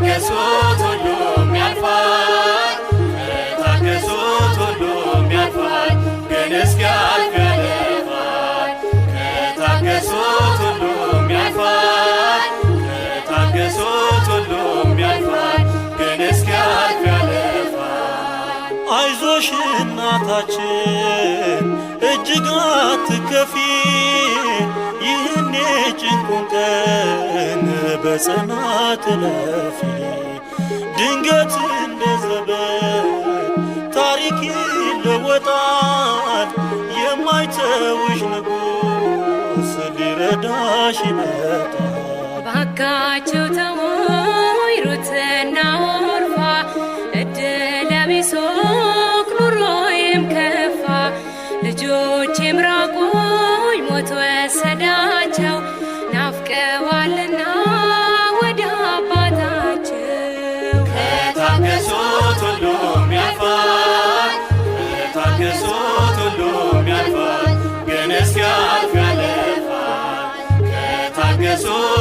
ከታገሱት ሁሉም ያልፋል፣ ከታገሱት ሁሉም ያልፋል፣ ግን እስኪያልፍ ያለፋል። ከታገሱት ሁሉም ያልፋል፣ ከታገሱት ሁሉም ያልፋል፣ ግን እስኪያልፍ ያለፋል። አይዞሽ እናታችን እጅግ አትከፊ፣ ይህን የጭንቁን ቀን በጽናት እለፊ። ድንገት እንደ ዘበን ታሪክ ይለወጣል፣ የማይተውሽ ንጉሥ ሊረዳሽ ይመጣል። ባካችሁ ተውኝ ሩትና ኦርፋ፣ እድለ ቢስ ሆንኩ ኑሮዬም ከፋ። ልጆቼም ራቁኝ ሞት ወሰዳቸው፣ ናፍቀዋልና ወደ አባታቸው። ከታገሱት ሁሉም ያልፋል፣ ከታገሱት ሁሉም ያልፋል፣ ግን እስኪያልፍ ያለፋል። ከታገሱት